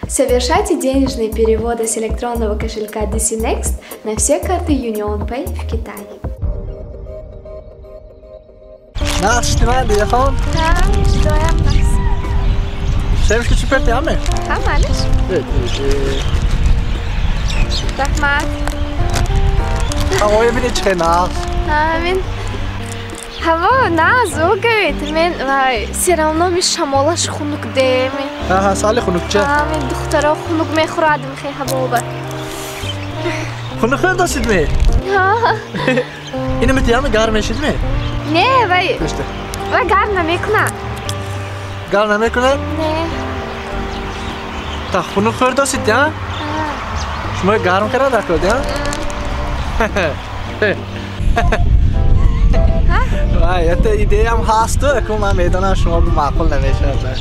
Совершайте денежные переводы с электронного кошелька DC Next на все карты UnionPay в Китае. Нақш дидахон? Ҳа, жудоям нақс. Семечка чипертӣ ҳаме? Ҳа, малиш. Раҳмат. Ҳавоя бини чӣ нақш. Ҳамин ҳаво нағз гӯед, мен вай всё равно ми шамолаш хунук деми. Ҳа, сали хунукча. Ҳамин духтаро хунук мехӯрад михе ҳавоба. Хунук хӯрдасид ми? Ҳа. Ина митиями гарм мешид ми? Не, вай. Вай гарм намекунад. Гарм намекунад? Не. Та хунук хӯрдасид, я? Шумо гарм карда дакод, я? Вай, это идеям ҳасту, аку ман медонам шумо бу маъқул намешавад.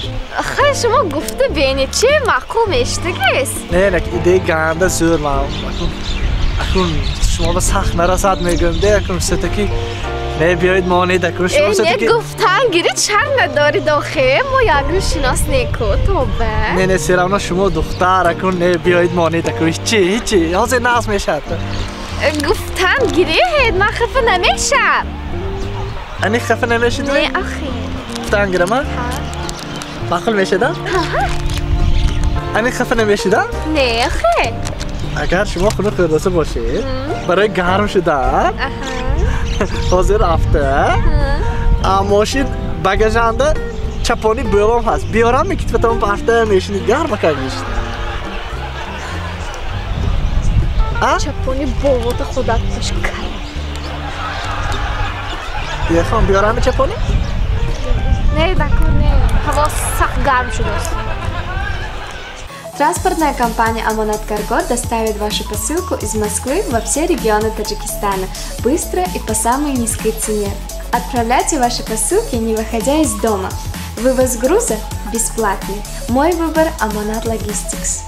Хай, шумо гуфта бинед, чи маъқул мешудагист? Не, не, идеи ганда зӯр ман. Аку шумо ба сахт нарасад мегӯям, де аку всё-таки не биёед монед аку шумо всё-таки. Не гуфтан гирид, шарм надорид охе, мо ягон шинос неку, тоба. Не, не, всё равно шумо духтар, аку не биёед монед аку, ҳичи, ҳичи, ҳозир нағз мешавад. Гуфтан гиред, ман хафа намешавам. Ани хафа намешид? Не, охе. Гуфтан гирам, а? Ҳа. Маъқул мешудам? Ҳа. Ани хафа намешудам? Не, охе. Агар шумо хунук хӯрдаса бошед, барои гарм шудан, ҳозир рафта, мошин багажанда чапони бӯлом ҳаст. Биёрам мекитфатам бафта мешинед, гарм акак мешид. Чапони бовота худат баш кар. Яхон, биёрам чапони? Не, дакор, не. Ҳаво сахт гарм шудааст. Транспортная компания «Амонат Карго» доставит вашу посылку из Москвы во все регионы Таджикистана быстро и по самой низкой цене. Отправляйте ваши посылки, не выходя из дома. Вывоз груза бесплатный. Мой выбор – «Амонат Логистикс».